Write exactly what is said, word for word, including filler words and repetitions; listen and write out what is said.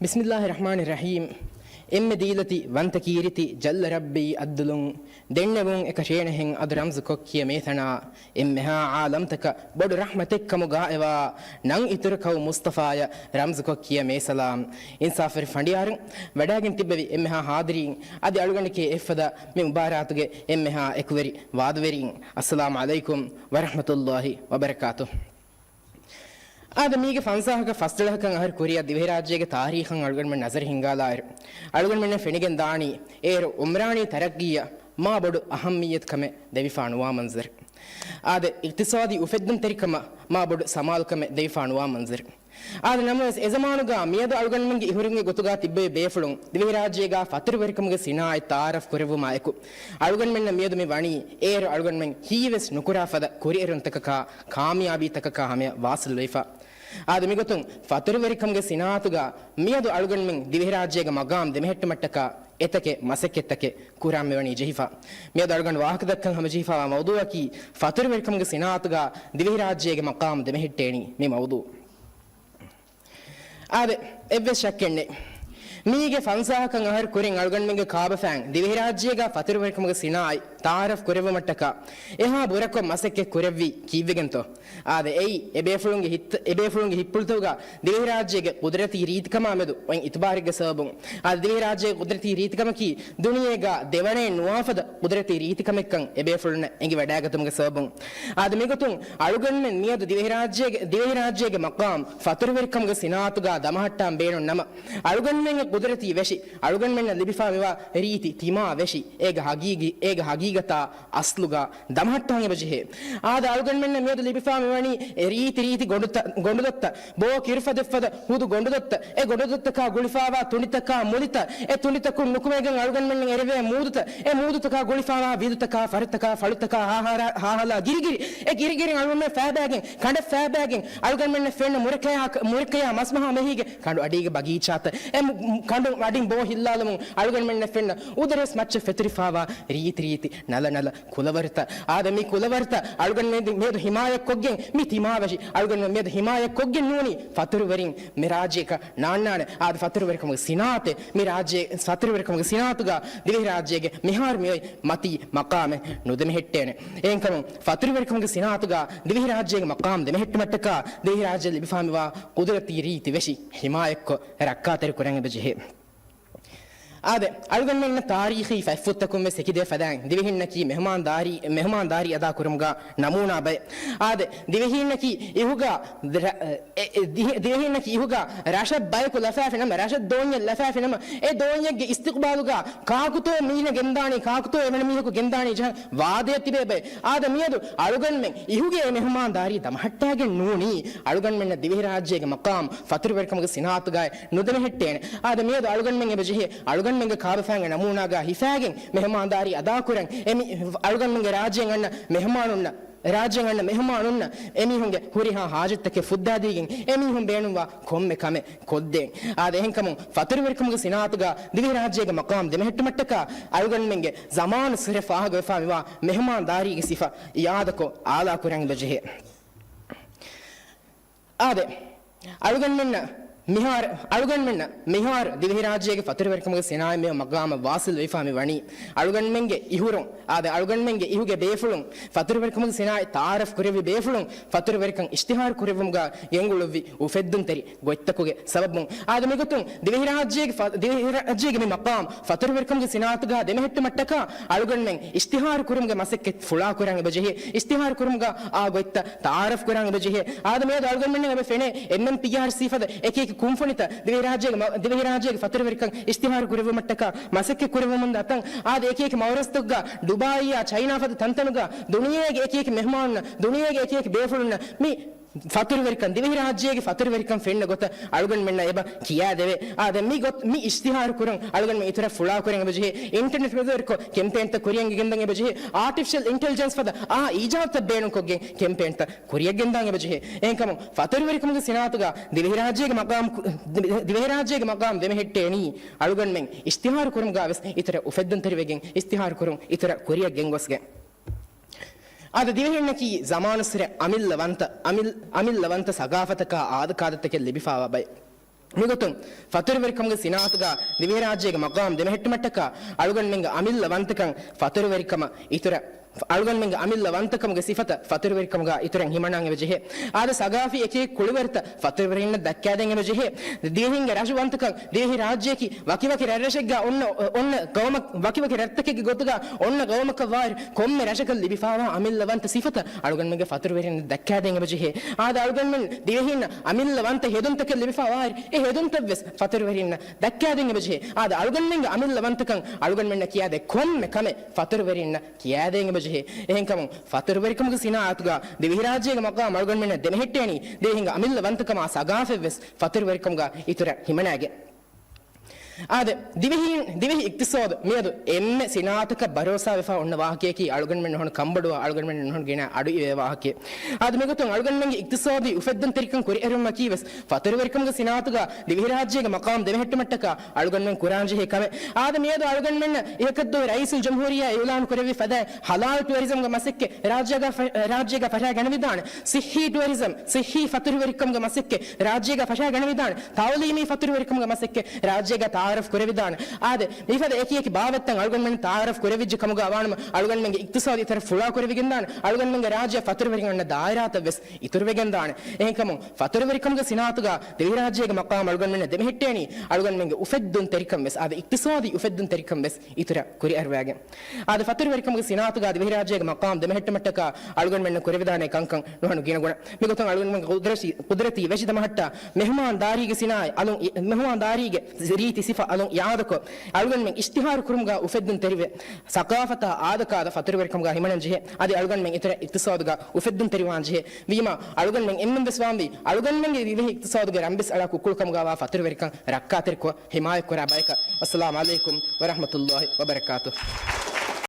ބިސްމިއްލާހި ރަޙްމާނި ރަޙީމް. އެންމެ ދީލަތި ވަންތަ ކީރިތި ޖައްލަ ރައްބީ އައްދުލުން ދެންނެވުން އެކަށޭނަހެން އަދު ރަމްޒު ކޮއްކިޔަ މޭތަނާ އެންމެހާ އާލަމްތަކަށް ބޮޑު ރަޙްމަތެއްކަމުގާ އެވާ ނަން އިތުރު ކައު މުޞްޠަފާޔަށް ރަމްޒު ކޮއްކިޔަ މޭސަލާމް. އިންސާފުވެރި ފަނޑިޔާރުން، ވަޑާގެން ތިއްބެވި އެންމެހާ ހާޟިރީން، އަދި އަޅުގަނޑެކޭ އެއްފަދަ މި މުބާރާތުގެ އެންމެހާ އެކުވެރި ވާދުވެރީން، އައްސަލާމު ޢަލައިކުމް ވަރަޙްމަތުﷲި ވަބަރަކާތުހު. އާދެ، މީގެ ފަންސާހަކަށް ފަސްދޮޅަހަކަށް އަހަރު ކުރިއަށް ދިވެހިރާއްޖޭގެ ތާރީޚަށް އަޅުގަނޑުމެން ނަޒަރު ހިންގާލާއިރު، އަޅުގަނޑުމެންނަށް ފެނިގެން ދާނީ އޭރު އުމްރާނީ ތަރައްގީއަށް މާ ބޮޑު އަހައްމިއްޔަތު ކަމެއް ދެވިފާ ނުވާ މަންޒަރެއް. އާދެ، އިޤްތިޞާދީ އުފެއްދުންތެރިކަމަށް މާ ބޮޑު ސަމާލުކަމެއް ދެވިފާ ނުވާ މަންޒަރެއް. އާދެ، ނަމަވެސް، އެޒަމާނުގާ މިއަދު އަޅުގަނޑުމެންގެ އިހުރުންގެ ގޮތުގާ ތިއްބެވި ބޭފުޅުން ދިވެހިރާއްޖޭގާ ފަތުރުވެރިކަމުގެ ސިނާއަތް ތައާރަފް ކުރެއްވުމާ އެކު، އަޅުގަނޑުމެންނަށް މިއަދު މި ވަނީ އޭރު އަޅުގަނޑުމެން ހީވެސް ނުކުރާ ފަދަ ކުރިއެރުންތަކަކާ ކާމިޔާބީތަކަކާ ހަމަޔަށް ވާސިލްވެފަ. އާދެ، މިގޮތުން ފަތުރުވެރިކަމުގެ ސިނާއަތުގާ މިއަދު އަޅުގަނޑުމެން ދިވެހިރާއްޖޭގެ މަގާމް ދެމެހެއްޓުމަށްޓަކާ އެތަކެއް މަސައްކަތްތަކެއް ކުރާން މިވަނީ ޖެހިފަ. މިއަދު އަޅުގަނޑު ވާހަކަދައްކަން ހަމަޖެހިފަވާ މައުޟޫއަކީ ފަތުރުވެރިކަމުގެ ސިނާއަތުގާ ދިވެހިރާއްޖޭގެ މަގާމް ދެމެހެއްޓޭނީ މި މައުޟޫ. އާދެ، އެއްވެސް ޝައްކެއް ނެތް. މީގެ ފަންސާހަކަށް އަހަރު ކުރިން އަޅުގަނޑުމެންގެ ކާބަފައިން ދިވެހިރާއްޖޭގާ ފަތުރުވެރިކަމުގެ ސިނާއަތް ތައާރަފް ކުރެއްވުމަށްޓަކާ އެހާ ބުރަކޮށް މަސައްކަތް ކުރެއްވީ ކީއްވެގެންތޯ؟ އާދެ، އެއީ އެބޭފުޅުންގެ ހިތް، އެބޭފުޅުންގެ ހިތްޕުޅުތަކުގާ ދިވެހިރާއްޖޭގެ ޤުދުރަތީ ރީތިކަމާ މެދު އޮތް އިތުބާރެއްގެ ސަބަބުން. އާދެ، ދިވެހިރާއްޖޭގެ ޤުދުރަތީ ރީތިކަމަކީ ދުނިޔޭގާ ދެވަނައެއް ނުވާފަދަ ޤުދުރަތީ ރީތިކަމެއްކަން އެބޭފުޅުންނަށް އެނގިވަޑައިގަތުމުގެ ސަބަބުން. އާދެ، މިގޮތުން އަޅުގަނޑުމެން މިއަދު ދިވެހިރާއްޖޭގެ، ދިވެހިރާއްޖޭގެ މަޤާމް ފަތުރުވެރިކަމުގެ ސިނާއަތުގާ ދަމަހައްޓާން ބޭނުން ނަމަ، އަޅުގަނޑުމެންގެ ޤުދުރަތީ ވެށި، އަޅުގަނޑުމެންނަށް ލިބިފާ މިވާ ރީތި ތިމާ ވެށި، އޭގެ ހަގީގީ، އޭގެ ހަގީގަތާ އަސްލުގާ ދަމަހައްޓާން އެބަޖެހޭ. އާދެ، އަޅުގަނޑުމެންނަށް މިއަދު ލިބިފާ މިވަނީ އެ ރީތި ރީތި ގޮނޑުތަ-، ގޮނޑުދޮށްތައް، ބޯ ކިރުފަދަ އެއްފަދަ ހުދު ގޮނޑުދޮށްތައް، އެ ގޮނޑުދޮށްތަކާ ގުޅިފާވާ ތުނޑިތަކާ މުލިތައް، އެ ތުނޑިތަކުން ނުކުމެގެން އަޅުގަނޑުމެންނަށް އެރެވޭ މޫދުތައް، އެ މޫދުތަކާ ގުޅިފާވާ ވިދުތަކާ، ފަރުތަކާ، ފަޅުތަކާ، ހާހާރާ-، ހާހަލާ ގިރިގިރި، އެ ގިރިގިރިން އަޅުގަނޑުމެން ފައިބައިގެން، ކަނޑަށް ފައިބައިގެން، އަޅުގަނޑުމެންނަށް ފެންނަ މުރަކަޔާ، މުރަކަޔާ މަސްމަހާ މެހީގެ ކަނޑު އަޑީގެ ބަގީޗާތައް، އެ މު-، މު-، ކަނޑު އަޑިން ބޯ ހިއްލާލަމުން އަޅުގަނޑުމެންނަށް ފެންނަ އުދަރެސް މައްޗަށް ފެތުރިފާވާ ރީތި ރީތި ނަލަ ނަލަ ކުލަވަރުތައް. އާދެ، މި ކުލަވަރުތައް އަޅުގަނޑުމެން މިއަދު ހިމާޔަތްކޮށްގެން، މި ތިމާވެށި އަޅުގަނޑުމެން މިއަދު ހިމާޔަތްކޮށްގެން ނޫނީ ފަތުރުވެރިން މި ރާއްޖެއަކަށް ނާންނާނެ. އާދެ، ފަތުރުވެރިކަމުގެ ސިނާއަތެއް މި ރާއްޖޭ، ފަތުރުވެރިކަމުގެ ސިނާއަތުގާ ދިވެހިރާއްޖޭގެ މިހާރު މިއޮތް މަތީ މަޤާމެއް ނުދެމެހެއްޓޭނެ. އެހެންކަމުން ފަތުރުވެރިކަމުގެ ސިނާއަތުގާ ދިވެހިރާއްޖޭގެ މަޤާމް ދެމެހެއްޓުމަށްޓަކާ ދިވެހިރާއްޖެ ލިބިފާ މިވާ ޤުދުރަތީ ރީތި ވެށި ހިމާޔަތްކޮށް ރައްކާތެރި ކުރަން އެބަޖެހޭ. އާދެ، އަޅުގަނޑުމެންނަށް ތާރީޚީ ފަތްފުށްތަކުން ވެސް އެކި ދޭ ފަދައިން ދިވެހިންނަކީ މެހުމާންދާރީ، މެހުމާންދާރީ އަދާކުރުމުގާ ނަމޫނާ ބައެއް. އާދެ، ދިވެހިންނަކީ އިހުގާ ރަ-، އެ، އެ، ދި-، ދިވެހިންނަކީ އިހުގާ ރަށަށް ބަޔަކު ލަފާފި ނަމަ، ރަށަށް ދޯންޏެއް ލަފާފި ނަމަ، އެ ދޯންޏެއްގެ އިސްތިޤްބާލުގާ ކާކުތޯ މީނަ ގެންދާނީ، ކާކުތޯ އެވަނަ މީހަކު ގެންދާނީ ޖަހަން ވާދަޔަށް ތިބޭ ބައެއް. އާދެ، މިއަދު އަޅުގަނޑުމެން އިހުގެ އެ މެހުމާންދާރީ ދަމަހައްޓާގެން ނޫނީ، އަޅުގަނޑުމެންނަށް ދިވެހިރާއްޖޭގެ މަޤާމް ފަތުރުވެރިކަމުގެ ސިނާއަތުގައި ނުދެމެހެއްޓޭނެ. އާދެ، މިއަދު އަޅުގަނޑުމެން އެބަޖެހޭ، އަޅުގަނޑުމެންގެ ކާބަފައިންގެ ނަމޫނާގާ ހިފާގެން މެހުމާންދާރީ އަދާކުރަން. އެ މި-، އަޅުގަނޑުމެންގެ ރާއްޖޭން އަންނަ މެހުމާނުންނަށް، ރާއްޖޭން އަންނަ މެހުމާނުންނަށް އެމީހުންގެ ހުރިހާ ހާޖަތްތަކެއް ފުއްދާދީގެން އެމީހުން ބޭނުންވާ ކޮންމެ ކަމެއް ކޮށްދޭން. އާދެ، އެހެންކަމުން ފަތުރުވެރިކަމުގެ ސިނާއަތުގާ ދިވެހިރާއްޖޭގެ މަޤާމް ދެމެހެއްޓުމަށްޓަކާ އަޅުގަނޑުމެންގެ ޒަމާނުއްސުރެ ފާހަގަވެފާ މިވާ މެހުމާންދާރީގެ ސިފަ އިއާދަކޮށް އާލާކުރަން އެބަޖެހޭ. އާދެ، އަޅުގަނޑުމެންނަށް މިހާރު، އަޅުގަނޑުމެންނަށް މިހާރު ދިވެހިރާއްޖޭގެ ފަތުރުވެރިކަމުގެ ސިނާއަތް މި މަޤާމަށް ވާސިލް ވެފާ މި ވަނީ، އަޅުގަނޑުމެންގެ އިހުރުން، އާދެ، އަޅުގަނޑުމެންގެ އިހުގެ ބޭފުޅުން ފަތުރުވެރިކަމުގެ ސިނާއަތް ތައާރަފް ކުރެއްވި ބޭފުޅުން ފަތުރުވެރިކަން އިޝްތިހާރު ކުރެއްވުމުގަ ގެންގުޅުއްވި އުފެއްދުންތެރި ގޮތްތަކުގެ ސަބަބުން. އާދެ، މިގޮތުން ދިވެހިރާއްޖޭގެ ފަ-، ދިވެހިރާއްޖޭގެ މި މަޤާމް ފަތުރުވެރިކަމުގެ ސިނާއަތުގަ ދެމެހެއްޓުމަށްޓަކާ އަޅުގަނޑުމެން އިޝްތިހާރު ކުރުމުގެ މަސައްކަތް ފުޅާކުރަން އެބަޖެހޭ. އިޝްތިހާރު ކުރުމުގަ އާ ގޮތްތައް ތައާރަފް ކުރަން އެބަޖެހޭ. އާދެ، މިއަދު އަޅުގަނޑުމެންނަށް އެބަ ފެނޭ އެމްއެމްޕީއާރްސީ ފަދަ އެކި އެކި ކުންފުނިތައް ދިވެހިރާއްޖޭގެ މަ-، ދިވެހިރާއްޖޭގެ ފަތުރުވެރިކަން އިޝްތިހާރު ކުރެއްވުމަށްޓަކާ މަސައްކަތް ކުރެއްވުމުން ދަތަން. އާދެ، އެކި އެކި މައުރަޒްތަކުގަ، ޑުބާއީއާ ޗައިނާ ފަދަ ތަންތަނުގަ ދުނިޔޭގެ އެކި އެކި މެހުމާނުންނަށް، ދުނިޔޭގެ އެކި އެކި ބޭފުޅުންނަށް މި ފަތުރުވެރިކަން، ދިވެހިރާއްޖޭގެ ފަތުރުވެރިކަން ފެންނަ ގޮތަށް އަޅުގަނޑުމެންނަށް އެބަ ކިޔާދެވޭ. އާދެ، މި ގޮތް، މި އިޝްތިހާރު ކުރުން އަޅުގަނޑުމެން އިތުރަށް ފުޅާކުރަން އެބަޖެހޭ. އިންޓަރނެޓް މެދުވެރިކޮށް ކެމްޕޭންތައް ކުރިއަށް ގެންދަން އެބަޖެހޭ. އާޓިފިޝަލް އިންޓެލިޖެންސް ފަދަ އާ އީޖާދުތައް ބޭނުންކޮށްގެން ކެމްޕޭންތައް ކުރިއަށް ގެންދާން އެބަޖެހޭ. އެހެންކަމުން ފަތުރުވެރިކަމުގެ ސިނާއަތުގަ ދިވެހިރާއްޖޭގެ މަޤާމް ކު-، ދިވެހިރާއްޖޭގެ މަޤާމް ދެމެހެއްޓޭނީ އަޅުގަނޑުމެން އިޝްތިހާރު ކުރުމުގަ ވެސް އިތުރަށް އުފެއްދުންތެރިވެގެން އިޝްތިހާރު ކުރުން އިތުރަށް ކުރިއަށް ގެންގޮސްގެން. އާދެ، ދިވެހިންނަކީ ޒަމާނުއްސުރެ އަމިއްލަ ވަންތަ، އަމިއް-، އަމިއްލަ ވަންތަ ސަގާފަތަކާ އާދަކާދަތަކެއް ލިބިފާވާ ބައެއް. މިގޮތުން ފަތުރުވެރިކަމުގެ ސިނާއަތުގަ ދިވެހިރާއްޖޭގެ މަޤާމް ދެމެހެއްޓުމަށްޓަކާ އަޅުގަނޑުމެންގެ އަމިއްލަ ވަންތަކަން ފަތުރުވެރިކަމަށް އިތުރަށް، އަޅުގަނޑުމެންގެ އަމިއްލަ ވަންތަކަމުގެ ސިފަތައް ފަތުރުވެރިކަމުގަ އިތުރަށް ހިމަނާން އެބަޖެހޭ. އާދެ، ސަގާފީ އެކި ކުޅިވަރުތައް ފަތުރުވެރިންނަށް ދައްކާދޭން އެބަޖެހޭ. ދިވެހިންގެ ރަށު ވަންތަކަން، ދިވެހި ރާއްޖެއަކީ ވަކިވަކި ރަށްރަށެއްގަ އޮންނަ، އޮންނަ ގައުމަށް، ވަކިވަކި ރަށްތަކެއްގެ ގޮތުގަ އޮންނަ ގައުމަކަށް ވާއިރު، ކޮންމެ ރަށަކަށް ލިބިފާވާ އަމިއްލަ ވަންތަ ސިފަތައް އަޅުގަނޑުމެންގެ ފަތުރުވެރިންނަށް ދައްކާދޭން އެބަޖެހޭ. އާދެ، އަޅުގަނޑުމެން ދިވެހިންނަށް އަމިއްލަ ވަންތަ ހެދުންތަކެއް ލިބިފާވާއިރު، އެ ހެދުންތައްވެސް ފަތުރުވެރިންނަށް ދައްކާދޭން އެބަޖެހޭ. އާދެ، އަޅުގަނޑުމެންގެ އަމިއްލަ ވަންތަކަން އަޅުގަނޑުމެންނަށް ކިޔާދޭ ކޮންމެ ކަމެއް ފަތުރުވެރިންނަށް ކިޔާދޭން އެބަޖެހޭ. އެހެންކަމުން ފަތުރުވެރިކަމުގެ ސިނާއަތުގަ ދިވެހިރާއްޖޭގެ މަޤާމް އަޅުގަނޑުމެންނަށް ދެމެހެއްޓޭނީ ދިވެހިންގެ އަމިއްލަ ވަންތަކަމާ ސަގާފަތްވެސް ފަތުރުވެރިކަމުގަ އިތުރަށް ހިމަނާގެން. އާދެ، ދިވެހީން، ދިވެހި އިޤްތިޞާދު މިއަދު އެންމެ ސިނާއަތަކަށް ބަރޯސާވެފަ އޮންނަ ވާހަކަޔަކީ އަޅުގަނޑުމެން ނުހަނު ކަންބޮޑުވާ، އަޅުގަނޑުމެން ނުހަނު ގިނަ އަޑު އިވޭ ވާހަކައެއް. އާދެ، މިގޮތުން އަޅުގަނޑުމެންގެ އިޤްތިޞާދީ އުފެއްދުންތެރިކަން ކުރިއެރުވުމަކީވެސް ފަތުރުވެރިކަމުގެ ސިނާއަތުގަ ދިވެހިރާއްޖޭގެ މަޤާމް ދެމެހެއްޓުމަށްޓަކާ އަޅުގަނޑުމެން ކުރާންޖެހޭ ކަމެއް. އާދެ، މިއަދު އަޅުގަނޑުމެންނަށް އިހަކަށްދުވަހު ރައީސުލްޖުމްހޫރިއްޔާ އިޢުލާނު ކުރެއްވި ފަދައިން ހަލާލް ޓުއަރިޒަމްގެ މަސައްކަތް ރާއްޖޭގަ ފަ-، ރާއްޖޭގަ ފަށާ ގަނެވިދާނެ. ޞިއްޙީ ޓުއަރިޒަމް، ޞިއްޙީ ފަތުރުވެރިކަމުގެ މަސައްކަތް ރާއްޖޭގަ ފަށާ ގަނެވިދާނެ. ތަޢުލީމީ ފަތުރުވެރިކަމުގެ މަސައްކަތް ރާއްޖޭގަ ތަޢާރަފް ކުރެވިދާނެ. އާދެ، މިފަދަ އެކި އެކި ބާވަތްތައް އަޅުގަނޑުމެން ތަޢާރަފް ކުރެވިއްޖެ ކަމުގަ ވާނަމަ، އަޅުގަނޑުމެންގެ އިޤްތިޞާދު އިތުރަށް ފުޅާ ކުރެވިގެންދާނެ. އަޅުގަނޑުމެންގެ ރާއްޖެ ފަތުރުވެރިން އަންނަ ދާއިރާތައް ވެސް އިތުރުވެގެންދާނެ. އެހެންކަމުން ފަތުރުވެރިކަމުގެ ސިނާއަތުގަ ދިވެހިރާއްޖޭގެ މަޤާމް އަޅުގަނޑުމެންނަށް ދެމެހެއްޓޭނީ އަޅުގަނޑުމެންގެ އުފެއްދުންތެރިކަން ވެސް، އާދެ، އިޤްތިޞާދީ އުފެއްދުންތެރިކަން ވެސް އިތުރަށް ކުރިއަރުވާގެން. އާދެ، ފަތުރުވެރިކަމުގެ ސިނާއަތުގަ ދިވެހިރާއްޖޭގެ މަޤާމް ދެމެހެއްޓުމަށްޓަކާ އަޅުގަނޑުމެންނަށް ކުރެވިދާނެ ކަންކަން ނުހަނު ގިނަގުނަ. މިގޮތުން އަޅުގަނޑުމެންގެ ޤުދްރަތީ، ޤުދްރަތީ ވެށި ދަމަހައްޓާ މެހުމާންދާރީގެ ސިނާއަތް އަލުން، މެހުމާންދާރީގެ ރީތި ސިފަ އަލުން އިޢާދަކޮށް، އަޅުގަނޑުމެން އިޝްތިހާރު ކުރުމުގަ އުފެއްދުންތެރިވެ، ސަޤާފަތާ އާދަކާދަ ފަތުރުވެރިކަމުގަ ހިމަނަން ޖެހޭ. އަދި އަޅުގަނޑުމެން އިތުރަށް އިޤްތިޞާދުގަ އުފެއްދުންތެރިވާން ޖެހޭ. ވީމާ، އަޅުގަނޑުމެން އެންމެން ވެސް ވާންވީ، އަޅުގަނޑުމެންގެ ދިވެހި އިޤްތިޞާދުގެ ރަންބިސް އަޅާ ކުކުޅުކަމުގަވާ ފަތުރުވެރިކަން ރައްކާތެރިކޮށް، ހިމާޔަތްކުރާ ބަޔަކަށް. އައްސަލާމު ޢަލައިކުމް ވަރަޙްމަތުﷲި ވަބަރަކާތުހު.